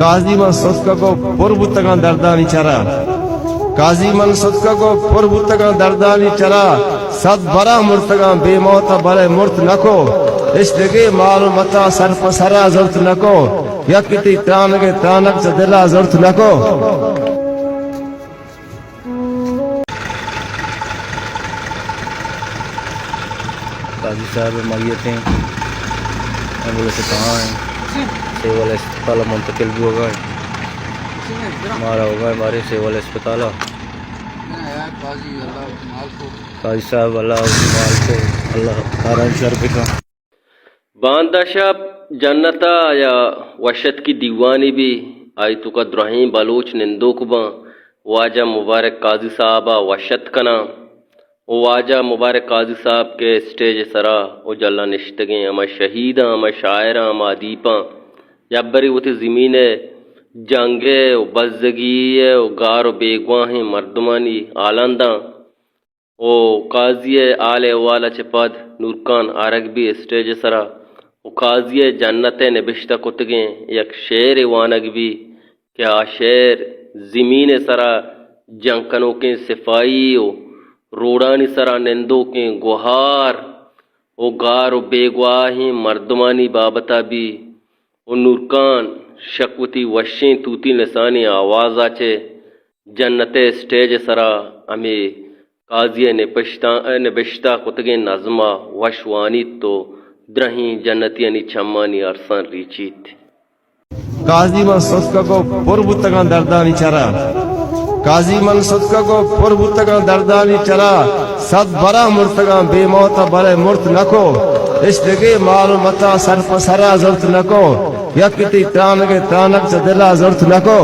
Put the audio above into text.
قاضی من ستکگ ءُ پر بوتگاں دردانی چرا۔ قاضی من ستکگ ءُ پر بوتگاں دردانی چرا۔ صد برا مرتگاں بے موت ءَ بلے مرت نکو۔ اش دگے مال ءُ متا سر پہ سرا زرت نکو۔ یک تئی ترانگ ءِ ترانگ چہ دلا زرت نکو۔ قاضی صاحب ءِ میت ایں، ایمبولینس ءَ تہا ایں، سول اسپتال ءَ منتقل بوگا ایں۔ ما روگا ایں باریں سول اسپتال ءَ۔ قاضی صاحب اللہ مال کو، اللہ کاراں شر بکن۔ باندا شپ جنت ءَ یا وش اتکی دیوانے بی، آئی توکا درہیں بلوچ نندوک باں، واجہ مبارک قاضی صاحب ءَ وش اتک کناں۔ ءُ واجہ مبارک قاضی صاحب کہ اسٹیج ءِ سرا ءُ جھلاں نشتگیں ہما شہیداں، ہما شاعراں، ہما ادیپاں، یک برے وتی زمین ءِ جنگ ءِ ءُ بزگی ءِ ءُ گار ءُ بیگواہیں مردمانی حالاں داں۔ ءُ قاضی ءِ حال احوال ءَ چہ پد نورکان آرگ بی اسٹیج ءِ سرا ءُ قاضی ءِ جنت ءِ نبشتہ کتگیں یک شعرے وانگ بی کہ آ شعر زمین ءِ سرا جنگ کنوکیں سپاہی ءُ روڈانی سرا نندوکیں گوہار ءُ گار ءُ بیگواہیں مردمانی بابت ءَ بی۔ ءُ نورکان شک وتی وشیں توتی لسانیں آواز ءَ چہ جنت ءِ اسٹیج ءِ سرا ہمے قاضی ءِ نپشتاں، نبشتہ کتگیں نظم ءَ وش وانیت ءُ درہیں جنتیانی چمانی ارساں ریچیت۔ قاضی من ستکگ ءُ پر بوتگاں دردانی چرا۔ قاضی من ستکگ ءُ پر بوتگاں دردانی چرا۔ صد برا مرتگاں بے موت ءَ بلے مرت نکو۔ اش دگے مال ءُ متا سر پہ سرا زرت نکو۔ یک تئی ترانگ ءِ ترانگ چہ دلا زرت نکو۔